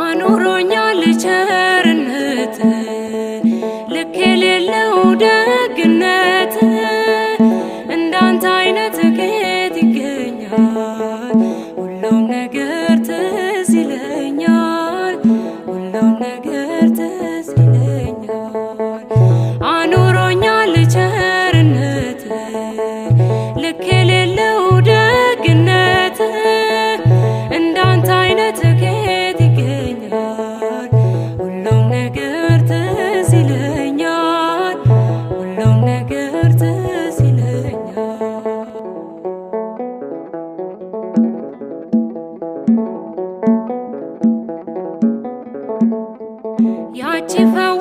አኑሮኛል ቸርነት፣ ልክ የሌለው ደግነት፣ እንዳንተ አይነት ከየት ይገኛል? ሁሉም ነገር ትዝ ይለኛል፣ ሁሉም ነገር ትዝ ይለኛል። አኑሮኛል ቸርነት፣ ልክ የሌለው ደግነት፣ እንዳንተ አይነት ከየት ይገኛል? ሁሉም ነገር ትዝ ይለኛል፣ ሁሉም ነገር ትዝ ይለኛል። ያቺ ፈዋሽ